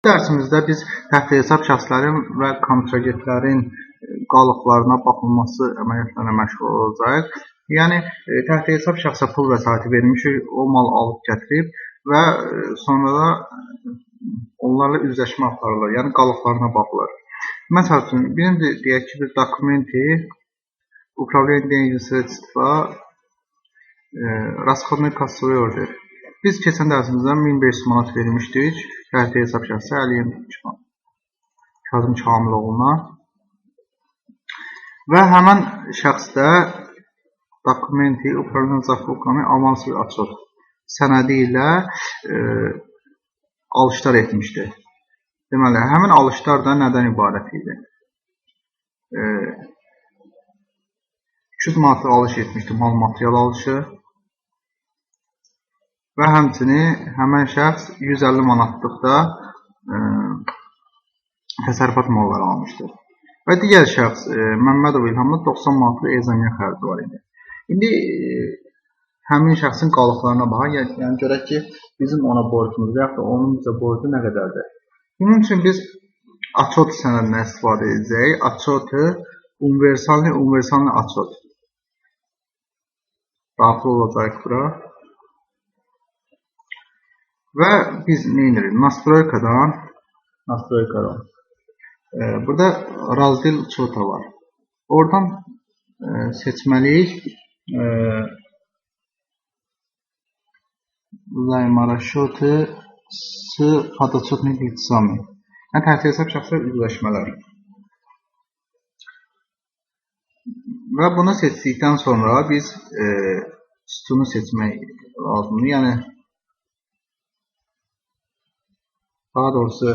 Dərsimizdə biz təxti hesab şəxslərin və kontragentlərin qalıqlarına baxılması əməliyyatlarına məşğul olacağıq. Yəni, təxti hesab şəxsə pul vəsaiti vermişik, o mal alıb gətirib və sonra da onlarla üzləşmə aparılır, yəni qalıqlarına baxılır. Məsəl üçün, birinci deyək ki, bir dokumenti Upravlение денежных средства расходный кассовый order. Biz keçən dərsimizdə 1500 manat vermişdik təxti hesab şəxsi Əliyev Kazım Kamiloğluna və həmən şəxsdə dokumenti Upravlение zakupkami avansovый отчет sənədi ilə alışlar etmişdi. Deməli, həmin alışlar da nədən ibarət idi? 200 manatlıq alış etmişdi, mal material alışı və həmçinin həmən şəxs 150 manatlıq da təsərrüfat malları almışdı. Və digər şəxs Məmmədov İlhamda 90 manatlıq ezamiyə xərci var idi. İndi həmin şəxsin qalıqlarına baxaq, yəni görək ki, bizim ona borcumuz və yaxud da onun bizə borcu nə qədərdir. Bunun üçün biz açot sənədindən istifadə edəcəyik. Açotu universalni açot. Daxil olacaq bura. Və biz nə edirik? Nastroykadan. Burada razdel çota var. Oradan seçməliyik. Взаиморасчеты с подотчетными лицами. Yəni, təxti hesab şəxslər üzləşmələr. Və bunu seçdikdən sonra biz sütunu seçmək lazımdır. Yəni, daha doğrusu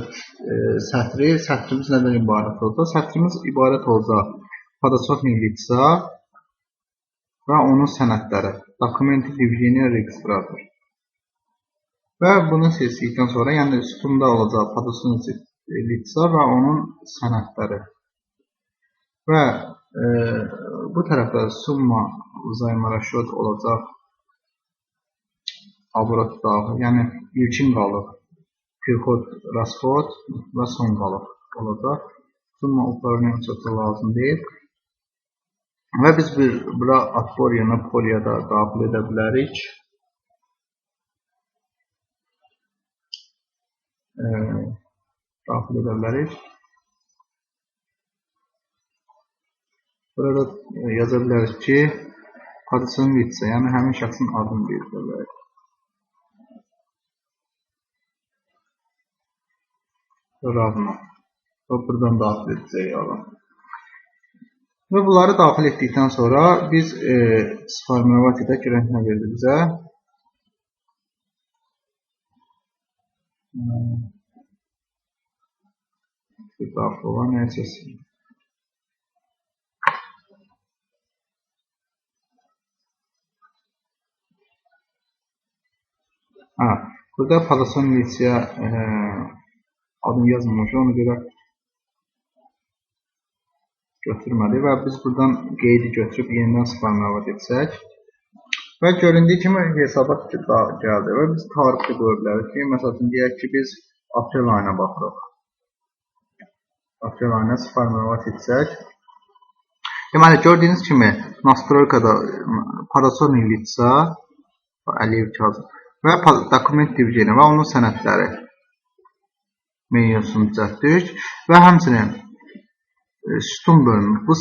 sətrimiz nədən ibarət olacaq? Sətrimiz ibarət olacaq подотчетные лица və onun sənədləri. Dokumenti движения registrator. Və bunu seçdikdən sonra, yəni sütunda olacaq подотчетные лица və onun sənədləri. Və bu tərəfdə summa взаиморасчет olacaq abrot daxil, yəni ilkin qalıq, prixod, rasxod və son qalıq olacaq. Summa upravlение çoxda lazım deyil. Və biz bura atbor yerinə polya da daxil edə bilərik. Daxil edə bilərik. Burada yaza bilərik ki, подотчетный лица, yəni həmin şəxsin adını deyə bilərik. Ravno. Və buradan daxil edəcəyik adam. Və bunları daxil etdikdən sonra biz sformirovat edək, görək nə verdi bizə. Bir daxil olan nəysə. Burada подотчетный лица adını yazmamışıq, ona görə götürmədi və biz buradan qeydi götürüb yenidən sformirovat etsək və göründüyü kimi hesabat gəldi və biz tarix də qoya bilərik ki, məsəl üçün deyək ki, biz aprel ayına baxırıq. Aprel ayına sformirovat etsək. Deməli, gördüyünüz kimi nastroykada подотчетные лица Əliyev Kazım və dokument движения və onun sənədləri menyusunu düzəltdik və həmçinin sütun bölümü, bu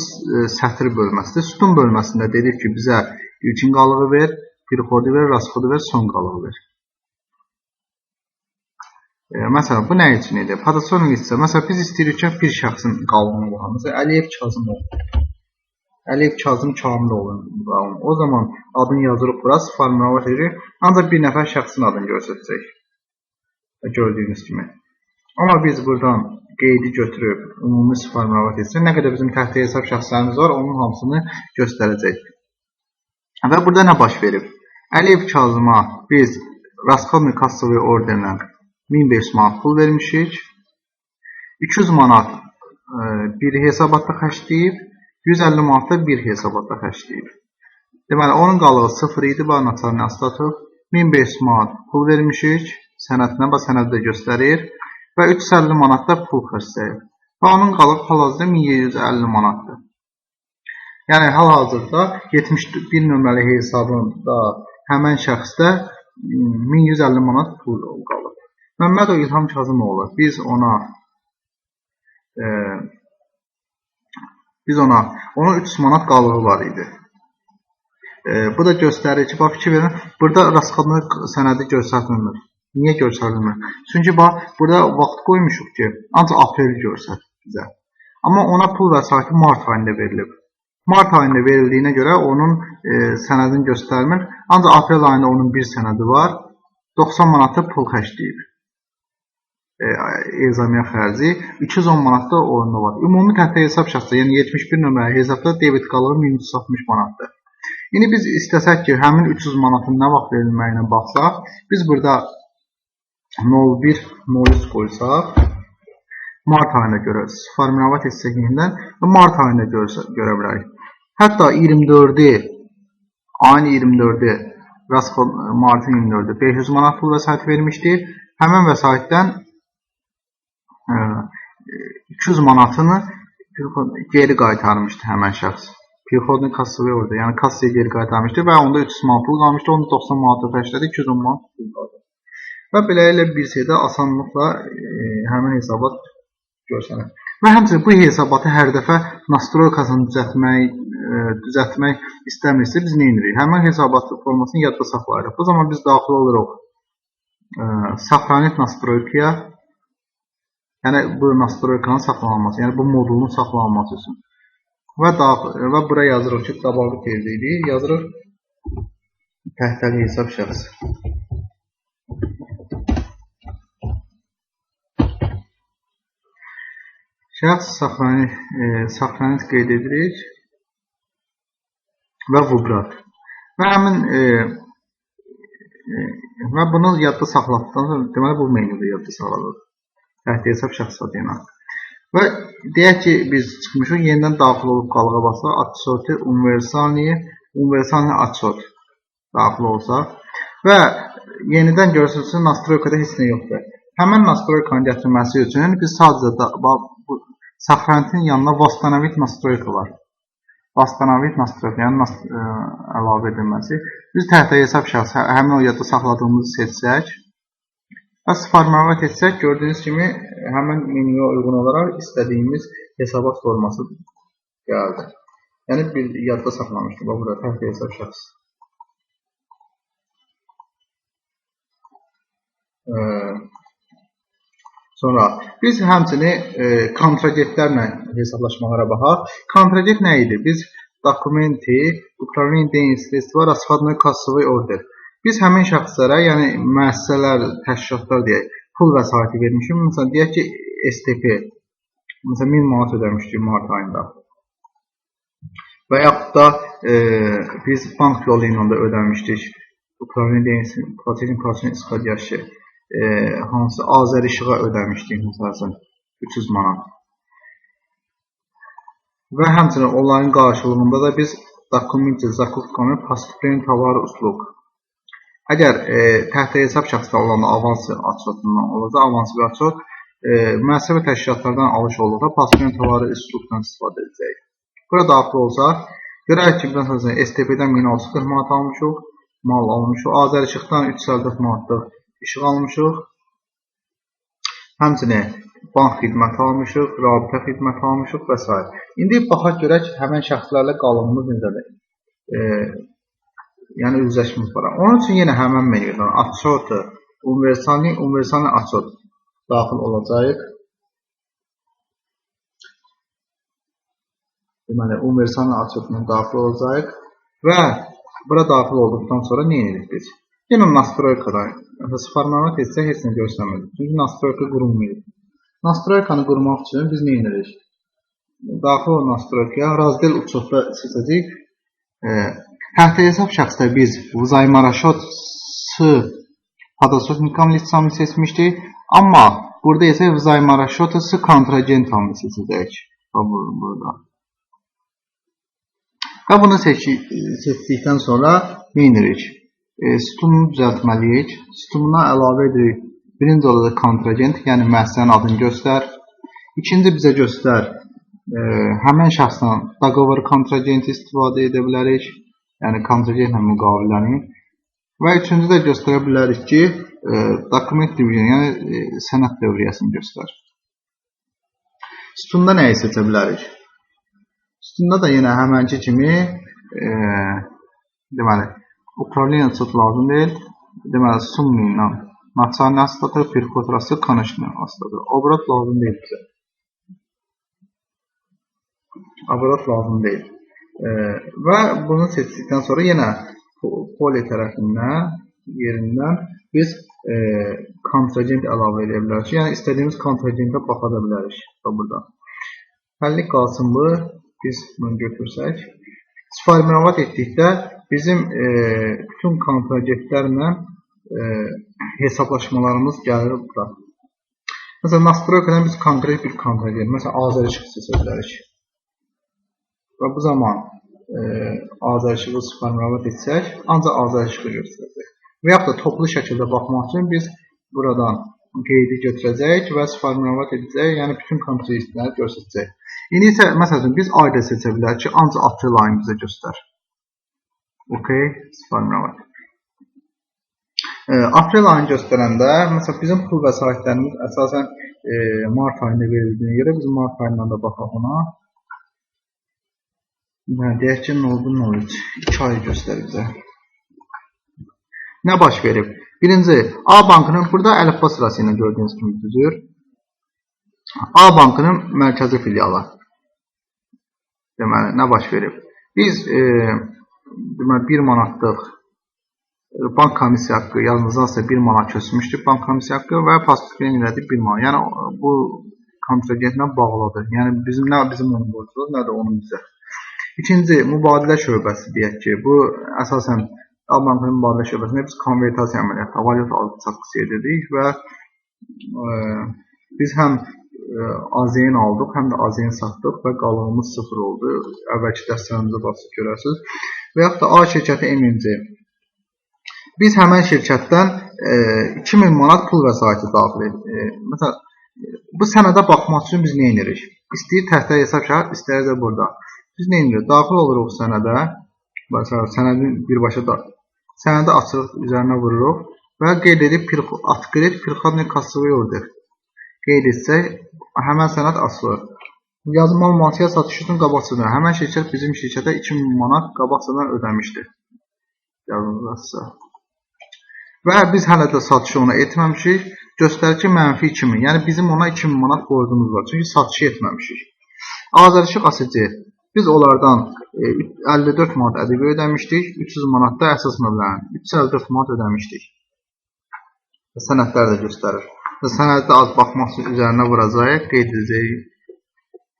sətir bölməsidir. Sütun bölməsində dedik ki, bizə ilkin qalığı ver, prixodu ver, rasxodu ver, son qalığı ver. Məsələn, bu nə üçün idi? Подотчетный лица. Məsələn, biz istəyirik ki, bir şəxsin qalığını baxaq. Məsələn, Əliyev Kazımov. Əliyev Kazım Kamiloğlunun qalığını. O zaman adını yazırıq bura, sformirovat edirik. Ancaq bir nəfər şəxsin adını göstərəcək. Gördüyünüz kimi. Amma biz buradan qeydi götürüb ümumi sformirovat etsək, nə qədər bizim təxti hesab şəxslərimiz var, onun hamısını göstərəcək. Və burada nə baş verib? Əliyev Kazıma biz расходный кассовый orderlə 1500 manat pul vermişik. 200 manat bir hesabatda xərcləyib, 150 manat da bir hesabatda xərcləyib. Deməli, onun qalığı 0 idi, bu naçalni ostatok. 1500 manat pul vermişik, sənədinə, bu sənədi də göstərir. Və 350 manat da pul xərcləyib. Və onun qalığı hal-hazırda 1750 manatdır. Yəni, hal-hazırda 71 nömrəli hesabında həmən şəxsdə 1150 manat pul qalıb. Məmmədov İlham Kazımoğlu, biz ona onun 300 manat qalığı var idi. Bu da göstərir ki, bax, fikir verin, burada rasxodlu sənədi göstərilmir. Niyə göstərilmir? Çünki bax, burada vaxt qoymuşuq ki, ancaq aprel göstər bizə. Amma ona pul vəsaiti mart ayında verilib. Mart ayında verildiyinə görə onun sənədini göstərmir. Ancaq aprel ayında onun bir sənədi var. 90 manatı pul xərcləyib. Elzamiyə xərci 210 manat da onda var. Ümumi təxta hesab şəxsi, yəni 71 nömrəli hesabda debit qalığı 1360 manatdır. İndi biz istəsək ki, həmin 300 manatın nə vaxt verilməyinə baxsaq, biz burada 01.03 qoysaq, mart ayına görə sformirovat etsək yenidən və mart ayına görə bilərik. Hətta 24-ü, ayın 24-ü, martın 24-ü 500 manat pul vəsaiti vermişdi. Həmin vəsaitdən 200 manatını geri qaytarmışdı həmən şəxs. Переходный kassovый orada, yəni kassaya geri qaytarmışdı və onda 300 manat pul qalmışdı, onu 90 manatı xərclədi, 210 manat pul qaldı. Və beləliklə bir şeydə asanlıqla həmin hesabat görsənir. Və həmçinin bu hesabatı hər dəfə nastroykasını düzəltmək istəmirsə biz nə edirik? Həmin hesabat formasını yadda saxlayırıq. Bu zaman biz daxil oluruq Sahranit nastroykaya, yəni bu nastroykanın saxlanılması, yəni bu modulun saxlanılması üçün. Və bura yazırıq ki, dabalı edirik, yazırıq təhtəli hesab şəxsi. Şəxs saxranit qeyd edirik və vubrat. Və həmin və bunu yadda saxladıqdan sonra, deməli bu menuda yadda saxladıq. Təhtə hesab şəxsi adı ilə. Və deyək ki, biz çıxmışıq, yenidən daxil olub qalığa basaq, atçotu, universalni atçot daxil olsaq və yenidən görürsünüz ki, nastroykada heç nə yoxdur. Həmən nastroykanı gətirməsi üçün biz sadəcə saxranitin yanına vastanavit nastroyka var. Vastanavit nastroyka, yəni əlavə edilməsi. Biz təhtə hesab şəxsi, həmin o yadda saxladığımızı seçsək və sformirovat etsək, gördüyünüz kimi həmin menuya uyğun olaraq istədiyimiz hesabat forması gəldi. Yəni bir yadda saxlamışdı. Bax, burada təhtə hesab şəxsi. Sonra biz həmçinin kontragentlərlə hesablaşmalara baxaq. Kontragent nə idi? Biz dokumenti, Ukrayna Denizli Sredstva, Rasxodnoy kassovый order. Biz həmin şəxslərə, yəni müəssisələr, təşkilatlar deyək, pul vəsaiti vermişik. Məsələn, deyək ki, STP, məsələn, 1000 manat ödəmişdik mart ayında. Və yaxud da biz bank yolu ilə də ödəmişdik. Ukrayna Denizli Platenin Platenin isxadiyaşı, hansı Azərişığa ödəmişdik, məsələn, 300 manat. Və həmçinin onların qarşılığında da biz dokumenti, zakupkanı, postuplen tovar uslug. Əgər təhtə hesab şəxsdə olanda avans açotundan olacaq, avans və açot, müəssisə və təşkilatlardan alış olduqda postuplen tovarı uslugdan istifadə edəcəyik. Bura daxil olsaq, görək ki, məsələn, STP-dən 1640 manat almışıq, mal almışıq, Azərişıqdan 354 manatlıq işıq almışıq, həmçinin bank xidməti almışıq, rabitə xidməti almışıq və s. İndi baxaq görək ki, həmən şəxslərlə qalığımız necədir? Yəni, üzləşmə var. Onun üçün yenə həmən menudan atçotu, universalni atçot daxil olacaq. Deməli, universalni atçotuna daxil olacaq və bura daxil olduqdan sonra nə edirik biz? Yenə nastroykadan, sformirovat etsək heç nə göstərmir. Çünki nastroyka qurulmayıb. Nastroykanı qurmaq üçün biz nə edirik? Daxil olan nastroykaya razdel uçotda seçəcəyik. Təhtə hesab şəxsdə biz vzaymarashot s podosotnikam litsamı seçmişdik. Amma burada isə vzaymarashot s kontragentamı seçəcəyik. Burada. Və bunu seçdikdən sonra nə edirik? Sütununu düzəltməliyik. Sütununa əlavə edirik Birinci olacaq kontragent, yəni müəssisənin adını göstər. İkinci bizə göstər, həmən şəxsdən dogovor kontragenti istifadə edə bilərik. Yəni kontragentlə müqaviləni. Və üçüncü də göstərə bilərik ki, dokument division, yəni sənəd dövriyyəsini göstər. Sütunda nəyi seçə bilərik? Sütunda da yenə həmənki kimi, deməli, upravleniya çox lazım deyil. Deməli, summa ilə naçalni astadır, perxod rası, konuşni astadır. Obrot lazım deyil bizə. Obrot lazım deyil. Və bunu seçdikdən sonra yenə poli tərəfindən, yerindən biz kontragent əlavə edə bilərik. Yəni, istədiyimiz kontragentə baxa da bilərik burada. Həllik qalsın bu, biz bunu götürsək. Sformirovat etdikdə bizim bütün kontragentlərlə hesablaşmalarımız gəlir bura. Məsələn, nastroykadan biz konkret bir kontragent, məsələn, Azərişıq seçə bilərik. Və bu zaman Azərişığı sformirovat etsək, ancaq Azərişığı göstərəcək. Və yaxud da toplu şəkildə baxmaq üçün biz buradan qeydi götürəcəyik və sformirovat edəcəyik, yəni bütün kontragentləri göstərəcək. İndi isə, məsəl üçün, biz ayda seçə bilərik ki, ancaq aprel ayını bizə göstər. Okey, sformirovat. Aprel ayını göstərəndə, məsələn, bizim pul vəsaitlərimiz əsasən mart ayında verildiyinə görə biz mart ayından da baxaq ona. Deyək ki, 01-03, 2 ayı göstərir bizə. Nə baş verib? Birinci, A bankının burada əlifba sırası ilə gördüyünüz kimi düzür. A bankının mərkəzi filialı. Deməli, nə baş verib? Biz 1 manatlıq bank komissiya haqqı, yadınızdadsa 1 manat köçmüşdü bank komissiya haqqı və postuplen elədi 1 manat. Yəni, bu kontragentlə bağlıdır. Yəni, nə bizim onun borcumuz, nə də onun bizə. İkinci, mübadilə şöbəsi deyək ki, bu əsasən A bankının mübadilə şöbəsində biz konvertasiya əməliyyatı, valyuta alqı-satqısı edirdik və biz həm AZN aldıq, həm də AZN satdıq və qalığımız 0 oldu. Əvvəlki dərslərimizə basıb görərsiniz. Və yaxud da A şirkəti MMC. Biz həmən şirkətdən 2000 manat pul vəsaiti daxil edirik. Məsələn, bu sənədə baxmaq üçün biz nə edirik? İstəyir təhtə hesab şəhər, istəyir də burada. Biz nə edirik? Daxil oluruq sənədə. Məsələn, sənədin birbaşa da, sənədi açırıq, üzərinə vururuq və qeyd edib открыть переходный кассовый order. Qeyd etsək, həmən sənəd açılır. Yazmalı material satışı üçün qabaqcadan. Həmən şirkət bizim şirkətə 2000 manat qabaqcadan ödəmişdir. Yazılırsa. Və biz hələ də satışı ona etməmişik. Göstərir ki, mənfi 2000. Yəni, bizim ona 2000 manat borcumuz var. Çünki satışı etməmişik. Azərişıq ASC. Biz onlardan 54 manat ədəbi ödəmişdik. 300 manat da əsas məbləğini. 354 manat ödəmişdik. Sənədlər də göstərir. Sənəddə az baxmaq üçün üzərinə vuracağıq, qeyd edəcəyik.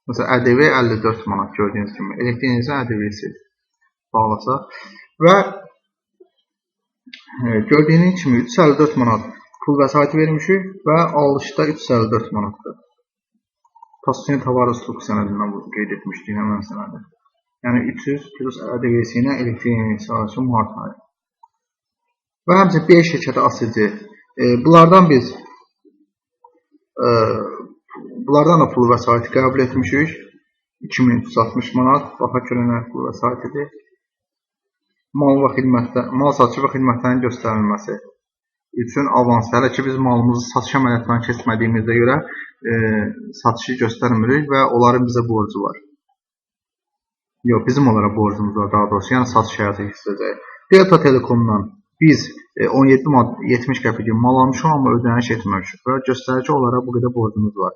Məsələn, ƏDV 54 manat gördüyünüz kimi. Elektrik enerjisi ƏDV-si bağlasa. Və gördüyünüz kimi 354 manat pul vəsaiti vermişik və alışda 354 manatdır. Pasifin tovar usluq sənədindən qeyd etmişdik həmən sənədi. Yəni 300 plus ƏDV-si ilə elektrik enerjisi alışı mart ayı. Və həmçinin B şirkəti ASC. Bunlardan biz bunlardan da pul vəsaiti qəbul etmişik. 2360 manat. Baxa görə nə pul vəsaitidir. Mal və xidmətlər, mal satışı və xidmətlərin göstərilməsi üçün avans. Hələ ki biz malımızı satış əməliyyatlarını keçmədiyimizə görə satışı göstərmirik və onların bizə borcu var. Yox, bizim onlara borcumuz var daha doğrusu. Yəni satış həyata keçirəcəyik. Delta Telekomdan biz 17 manat 70 qəpik mal almışıq, amma ödəniş etməmişik və göstərir ki, onlara bu qədər borcumuz var.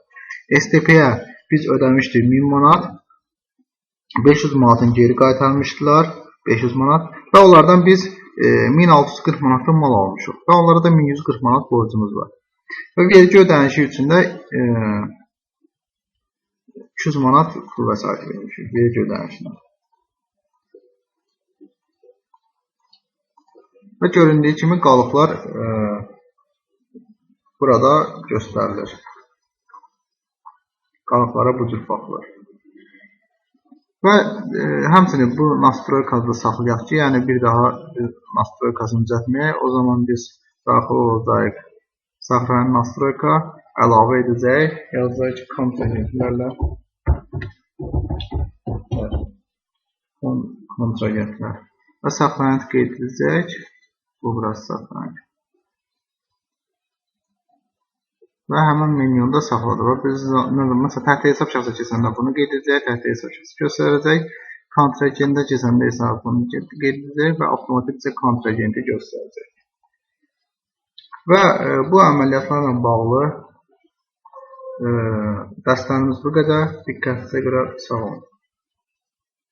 STP-yə biz ödəmişdik 1000 manat, 500 manatın geri qaytarmışdılar, 500 manat və onlardan biz 1640 manatlıq mal almışıq və onlara da 1140 manat borcumuz var. Və vergi ödənişi üçün də 200 manat pul vəsaiti vermişik vergi ödənişinə. Və göründüyü kimi qalıqlar burada göstərilir. Qalıqlara bu cür baxılır. Və həmçinin bu nastroykada saxlayaq ki, yəni bir daha nastroykasını düzəltməyək. O zaman biz daxil olacağıq Saxranın nastroyka əlavə edəcək. Yazacaq ki, kontragentlərlə kontragentlər. Və saxranət qeyd edəcək. Bu, burası saxranət. Və həmin menyunda saxladı. Və biz, məsələn, təxti hesab şəxsə keçəndə bunu qeyd edəcək, təxti hesab şəxsi göstərəcək. Kontragentə keçəndə isə bunu qeyd edəcək və avtomatik bizə kontragenti göstərəcək. Və bu əməliyyatlarla bağlı dərslərimiz bu qədər. Diqqətinizə görə sağ olun.